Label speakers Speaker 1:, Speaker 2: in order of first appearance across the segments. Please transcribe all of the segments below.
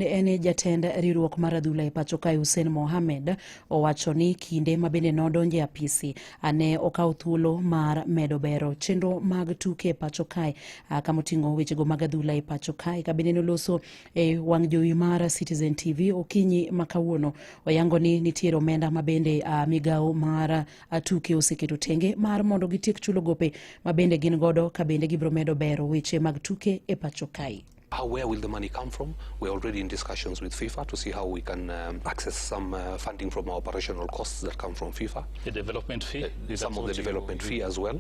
Speaker 1: En jatend riwruok mar adhula e pacho kae Hussein Mohamed owacho ni kinde ma bende nodonjo e apisi ne okawo thuolo mar medo bero chenro mag tuke e pacho kae kama oting'o wechego mag adhula e pacho kae. Ka bende noloso e wang' jowi mar Citizen TV okinyi ma kawuono, oyango ni nitiere omenda ma bende migawo mar tuke oseketo tenge mar mondo gitiek chulo gope ma bende gin godo ka bende gibiro medo bero weche mag tuke e pacho kae.
Speaker 2: Where will the money come from? We're already in discussions with FIFA to see how we can access some funding from our operational costs that come from FIFA.
Speaker 3: The development fee?
Speaker 2: Some of the development fee as well.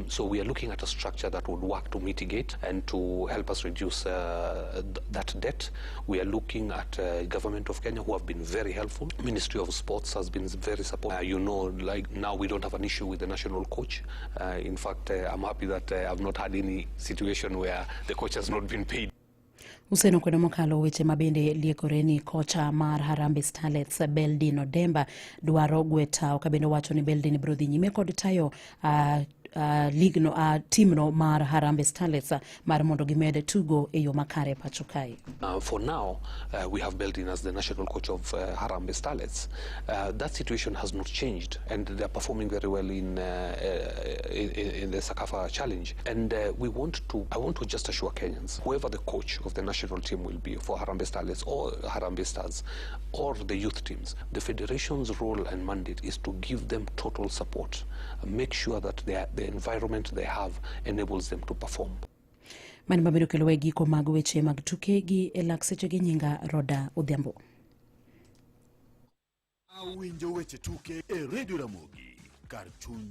Speaker 2: So we are looking at a structure that would work to mitigate and to help us reduce that debt. We are looking at Government of Kenya, who have been very helpful. Ministry of Sports has been very supportive. Like now we don't have an issue with the national coach. In fact, I'm happy that I've not had any situation where the coach has not been paid.
Speaker 1: Hussein okwedo mokalo weche ma bende liekore ni kocha mar Harambee Starlets Beldin Odemba dwaro gwe tao ka bende owacho ni Beldin biro dhi nyime kod tayo ligno, timno mar Harambee Starlets mar mondo gimed tugo e yo makare pacho kae.
Speaker 2: For now, we have Beldin as the national coach of Harambee Starlets. That situation has not changed, and they are performing very well in the CECAFA Challenge. And I want to just assure Kenyans, whoever the coach of the national team will be for Harambee Starlets or Harambee Stars or the youth teams, the federation's role and mandate is to give them total support, make sure that the environment they have enables them to perform.
Speaker 1: Mano mabiro kelo e giko mag weche mag tuke gi e lak seche gi nyinga Roda Odhiambo.
Speaker 4: Awinjo weche tuke e Radio Ramogi kar chuny.